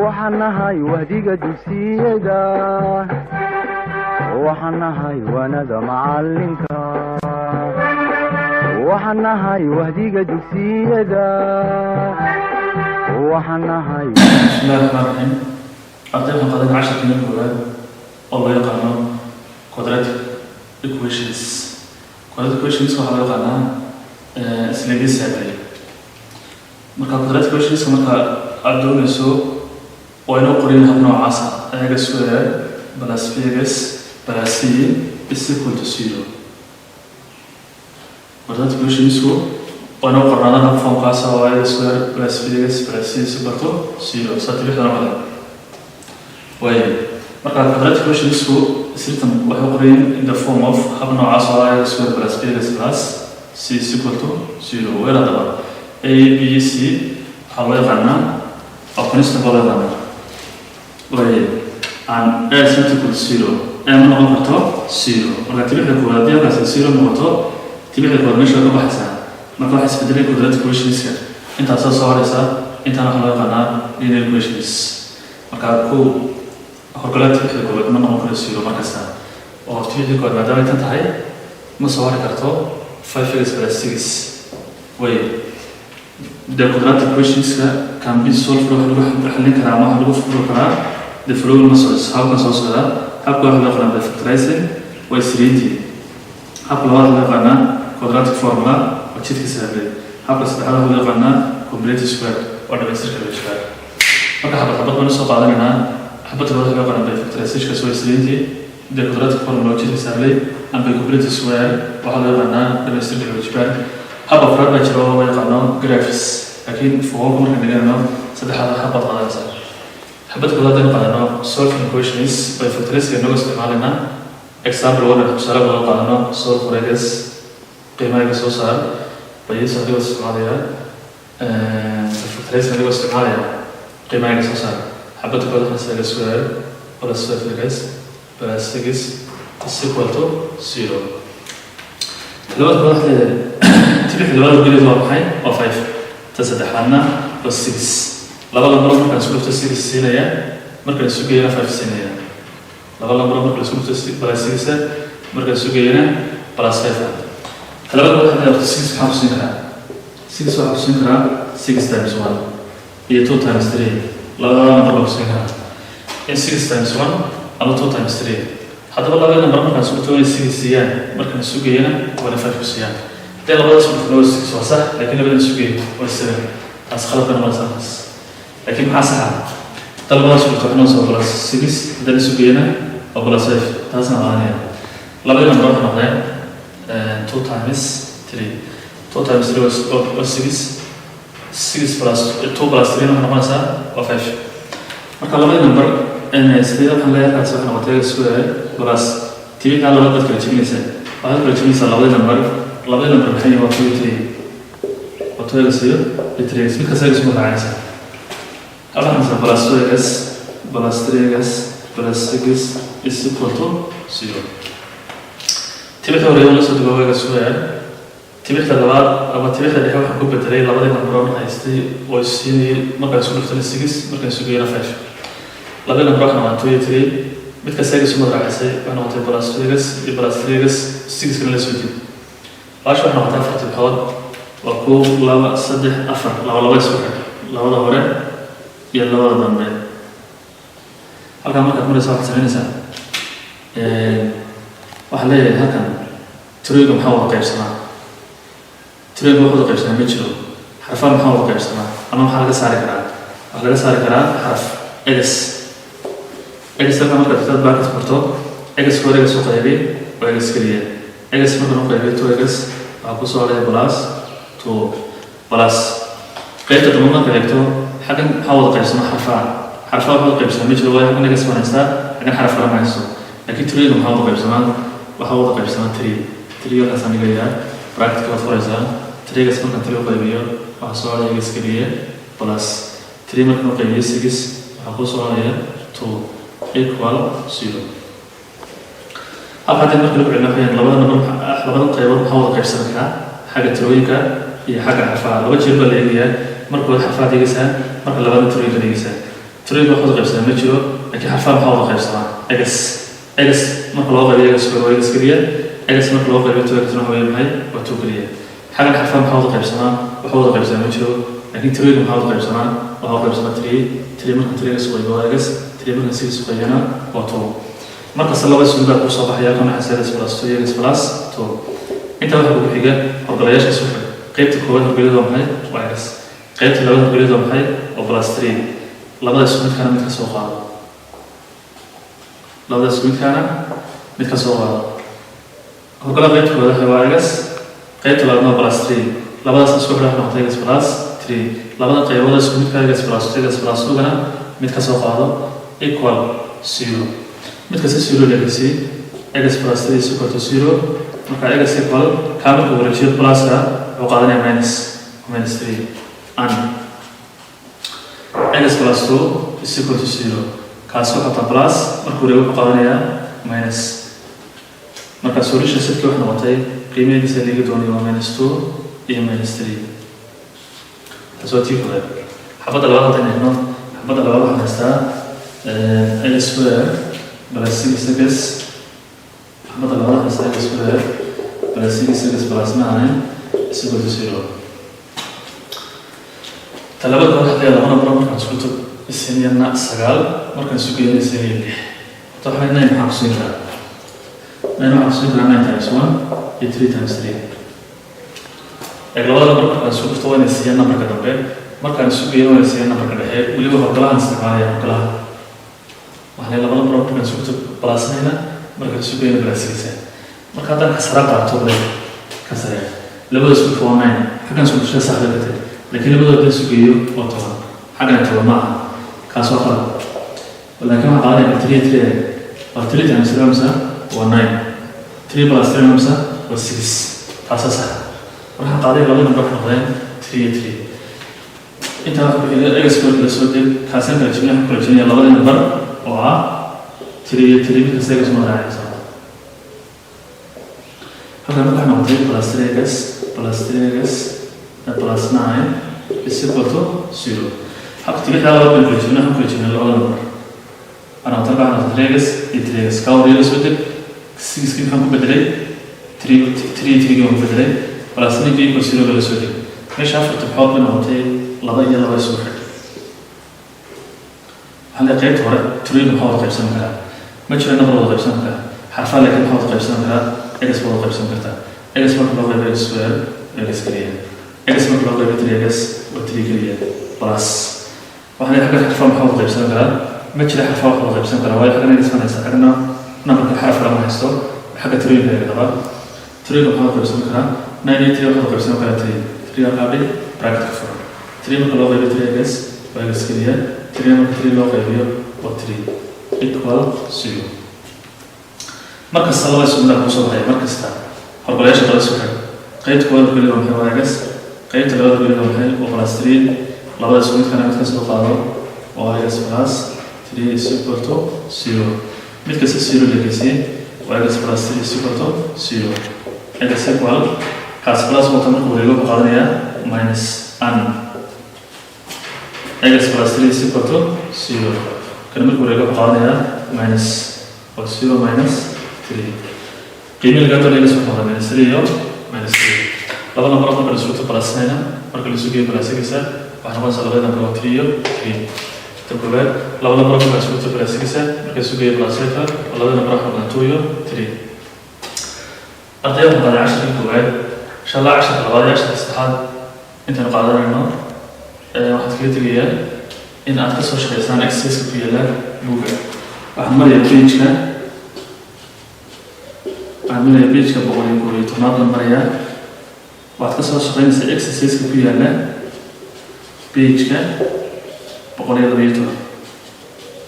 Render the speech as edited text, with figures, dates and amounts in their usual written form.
Waxaan nahay wahdiga dugsiyada, waxaan nahay waanada macalinka, waxaan nahay wahdiga dugsiyada, waxaan nahay. Bismillahi raxmaan raxiim. Arday, waxaan qaadanay casharkeena koowaad oo loo yaqaano quadratic equations. Quadratic equations waxaa loo yaqaanaa isleegis saabay. Marka quadratic equations marka aad doonayso, waa inoo qorin hab noocaasa: x square plus bx plus c is equal to zero. Quadratic equationsku waa inoo qornaadaan hab formkaasa oo x square plus bx plus c is equal to zero, saa tibixdan oo kale waayo. Marka quadratic equationsku system waxay qorayeen in the form of hab noocaas oo ah x square plus bx plus c is equal to zero, where haddaba a, b, c waxaa loo yaqaanaa oo constant baa loo yaqaanaa waaye, and a is not equal to zero. A ma noqon karto zero. Marka tibixda koowaad haddii halkaasi zero noqoto, tibixda koowaad meesha way ka baxaysaa. Marka waxay isbedelay quadratic equationska, intaasaa soo haraysa. Intaana waxaa loo yaqaanaa linear equations. Marka kow horgalaad tibixda koowaad ma noqon karo zero markasta, oo tibixda koowaad maadaama ay tan tahay ma soo hari karto five x plus six way. The quadratic equationska can be solved, waxa lagu xallin karaa ama waxa lagu furi karaa the following methods, habkan soo socda. Habka waxa loo yaqaanaa by factorizing, waa isriintii. Habka labaad loo yaqaanaa quadratic formula, waa jidka sahlay. Habka saddexaad waxaa loo yaqaanaa complete square, waa dhamaystirka square. Marka xabad xabad baynu soo qaadanaynaa. Xabadda labaad waxaa loo yaqaanaa by factorizationkaas, waa isriintii. The quadratic formula waa jidka sahlay, and by complete square waxaa loo yaqaanaa dhamaystirka square. Hab afraad baa jira oo loo yaqaano graphs, laakiin foolka markaan dhiganayno saddexaad hab baad qaadanaysaa. Xabad koowaad haddaynu qaadano, solving equations by factorizing inagoo isticmaalaynaa example one, tusaale badan qaadano: solve for x, qiimaha soo saar, by using, adigoo isticmaalaya factorizing, adigoo isticmaalaya qiimaha soo saar. Xabadda koowaad waxaan x square plus 5x plus 6 is equal to 0. Labada koowaad waxay leedahay tibixda labada geleed waa maxay? Waa 5. Ta saddexaadna waa 6. Laba lambaro markaan isku dhufto 6 siinaya, markaan isu geeyana 5 siinaya. Laba lambaro marka la isku dhufto plus 6, markaan isu geeyana plus 5. Labada koowaad waxay leedahay horta 6 maxaa ku siin karaa? 6 waxaa ku siin karaa 6 times 1 iyo 2 times 3. Labada lambar baa ku siin karaa in 6 times 1 ama 2 times 3. Haddaba labada lambar markaan isku dhufto inay 6 siiyaan, markaan isu geeyana waa inay 5 ku siiyaan. Haddii labada isku dhufno waa 6, waa sax, laakiin labada isu geeyo waa 7. Taas khalad bay noqonaysaa taas. Laakiin maxaa saxa? Haddii labada isku dhufto waxay noqonaysaa plus 6, haddii isu geeyana waa plus 5. Taasna qaadanaya. Labadii lambar waxay noqdeen 2 times 3. 2 times 3 waa 6. 6 plus 2 plus 3 waxay noqonaysaa waa 5. Marka labadii lambar sideed waxaan leeyahay halkaas waxay noqotay square plus tibixdaa labad baad kala jebinaysaa. Waxaad kala jebinaysaa labadii lambar. Labadii lambar maxay yihiin? Waa 2 iyo 3, waa 2 x iyo 3 x. Mid kasta x uma raacinaysaa. Halkan waxaa plus 2 x plus 3 x plus 6 is equal to 0. Tibixda hore la soo dego x square. Tibixda labaad ama tibixda dhexe waxaan ku bedelay labadii lambar oo haystay oo siinayay markaan isku dhuftana 6, markaan isu geeyana 5. Labadii lambar waxay noqon 2 iyo 3. Mid kasta x uma raacisay, waxay noqotay plus 2 x iyo plus 3 x, 6 kana la soo jeed. Baasha waxay noqotay afar tibxood: waa kow, laba, saddex, afar. Laba laba isku xidh, labada hore iyo labada dambe. Halkan markaad maraysa waxaad samaynaysaa, waxaan leeyahay halkan tirooyinka maxaa wada qaybsanaa? Tirooyinka wax wada qaybsanaa ma jiro. Xarfaha maxaa wada qaybsanaa ama maxaa laga saari karaa? Waxaa laga saari karaa xaraf x. X halkan markaad tagtaad bracket furto, x four x u qaybi waa x keliya. X markaan u qaybiyo two x, waxaa kusoo hadhaya plus two. Plus qaybta dambe markaad eegto, xaggan maxaa wada qaybsama? Xarfaha, xarfaha wax wada qaybsanaa ma jiro, waayo xaggan x baan haystaa, xaggan xaraf kale ma haysto. Laakiin tirooyinka maxaa wada qaybsamaa? Waxaa wada qaybsamaa three. Three halkaasaan dhigayaa, bracketka waad furaysaa. Three-gaas markaan three u qaybiyo waxaa soo hadhaya x keliya. Plus three markaan u qaybiyo six, waxaa kusoo hadhaya two equal zero. Halka haddii marka lagu celino waxayaan labada number, labada qaybood maxaa wada qaybsan karaa xagga tirooyinka iyo xagga xarfaha? Laba jeer baa la eegayaa. Marka hore xarfaha eegaysaa, marka labaadna tirooyinka eegaysaa. Tirooyinka maxaa wada qaybsamaa? Three. Tirooyinka wax wada qaybsamaa ma jiro, laakiin xarfaha maxaa wada qaybsamaa? X. X marka loo qaybiyo x square waa x keliya. X marka loo qaybiyo two x waxa weeye maxay? Waa two keliya. Xaggan xarfaha maxaa wada qaybsamaa? Wax wada qaybsamaa ma jiro, laakiin tirooyinka maxaa wada qaybsamaa? Waxaa wada qaybsamaa three. Three marka three x qaybo waa x, three marka six qaybana waa two. Markasta laba isku baa kusoo baxaya. Halkan waxaa x plus two, x plus two. Intaa waxa kugu xiga horgalayaasha isku xig. Qaybta koowaad horgalyadu waa maxay? Waa x. Qaybta labaad horgalyadu waa maxay? Waa plus three. Labada isku midkaana mid ka soo qaado, labada isku midkaana mid ka soo qaado. Horgala qaybta koowaad waxa waa x, qaybta labaadna waa plus three. Labadaas isku xidha noqotay x plus three. Labada qaybood isku midka, x plus two, x plus two-gana mid ka soo qaado, equal zero. Mid kasta zero leekasii. X plus three is equal to zero. Marka x equal kaa marka wareejiyo pluska wuxuu qaadanaya minus, minus three, and x plus two is equal to zero. Kaasi wuxuu taa plus, markuu wareego wuxuu qaadanayaa minus. Marka solution setkii waxay noqotay qiimaheediisa laga doonayo waa minus two iyo minus three. Taas waa tii koowaad. Xabadda labaad haddaynu eegno, xabadda labaad waxaan haystaa x square plus six x. Xabadda labaad waxaan haystaa x square plus six x plus nine is equal to zero. Talabada waxaa leeyahay laba nambaro markaan isku tag isiniyana 9, markaan isu geeyana isiniya 6. Horta waxaa nine maxaan ku siin karaa? Nine waxaan ku siin karaa nine times one iyo three times three. Eeg, labada nambar markaan isku dhufto waa inay siiyaan nambarka dambe, markaan isu geeyana waa inay siiyaan nambarka dhexe. Weliba horgalahan isticmaalaya. Horgalaha waxaa leeyahay laba nambar markaan isku dhufto plus nine, markaan isu geeyana plus six. Marka haddaan kasara qaato le ka sare, labada isku dhufo waa nine. Xaggan isku dhufshada sax bay ka tahay, laakiin labadooda haddaan isu geeyo waa 10. Xaggana 10 ma aha, kaas waa qalad. Laakiin waxaan qaadanaya three three. Waa three times three misa? Waa nine. Three plus three misa? Waa six. Taasaa sax. Waxaan qaaday labada number waxay noqdeen three three. Intaa waxa ku xiga x square kala soo deg. Kaasaan kala jebinaya. Waxaan kala jebinaya labada number oo ah three iyo three. Mid kasta x ma raacaysa. Halkan marka waxay noqotay plus three x plus three x plus nine is equal to zero. Habka tibixdaa laba baynu kala jebinay. Waxaan kala jebinay labada number ana tan waxaa noqotay three x iyo three x. Kaa horreeya la soo deg. Sixkii maxaan ku bedelay? Three three. Three baan ku bedelay. Plus nine equal zero ba la soo deg. Meesha afar tibxood bay noqotay. Laba iyo laba isku xidh. Waxaa leeyahay qaybta hore tirooyinka maxaa wada qaybsan karaa? Ma jiro number wada qaybsan karaa. Xarfaha laakiin maxaa wada qaybsan karaa? X wada qaybsan kartaa. X marka loo qaybo x square, x keliya. X marka loo qaybo three x, waa three keliya. Plus waxaa leeyahay xagga xarfaha maxaa wada qaybsan karaa? Ma jira xarfaha wax wada qaybsan karaa, waayo xaggana x baan haysta, xaggana numberka xaraf lama haysto. Xagga tirooyinka laga qabaa. Tirooyinka maxaa wada qaybsan karaa? Nine iyo three waxaa wada qaybsan karaa three. Three halkaa dhig, bracket ka furan. Three marka loo qaybiyo three x, waa x keliya. Three marka three loo qaybiyo waa three, equal zero. Mar kasta laba isku mid ah kusoo baxaya. Mar kasta horgolayaasha daba isku xidh. Qaybta koowaad horgoliga waa maxay? Waa x. Qaybta labaad horgoliga waa maxay? Waa plus three. Labada isku midkana mid ka soo qaado waa x plus three is equal to zero. Mid kasta zero leekaysiye. Waa x plus three is equal to zero. X equal kaas plus wata marka wareego wuxuu qaadanayaa minus, and x plus three is equal to zero. Kana marka wareego wuxuu qaadanayaa minus, waa zero minus three. Qiimihii laga doonaya wuxuu noqdaa minus three iyo minus three. Laba lambar marka la isugu plus nine, marka la isu geeyo plus six, waxay noqonaysaa labada lambar waa three iyo three. Ta koowaad, laba lambar marka la isugu plus six, marka la isu geeyo plus five, labada lambar waxay noqdaan two iyo three. Ardayda, waxaan qaaday casharkii koowaad. Insha Allah casharka labaad iyo casharka saddexaad intaanu qaadanayno, waxaan kaga tegayaa in aad kasoo shaqaysaan exercise ku yaala buugga. Waxaan marayaa page-ka, waxaan marayaa page-ka 111aad baan marayaa. Waxaad kasoo shaqaynaysaa exercise-ka ku yaala page-ka 112.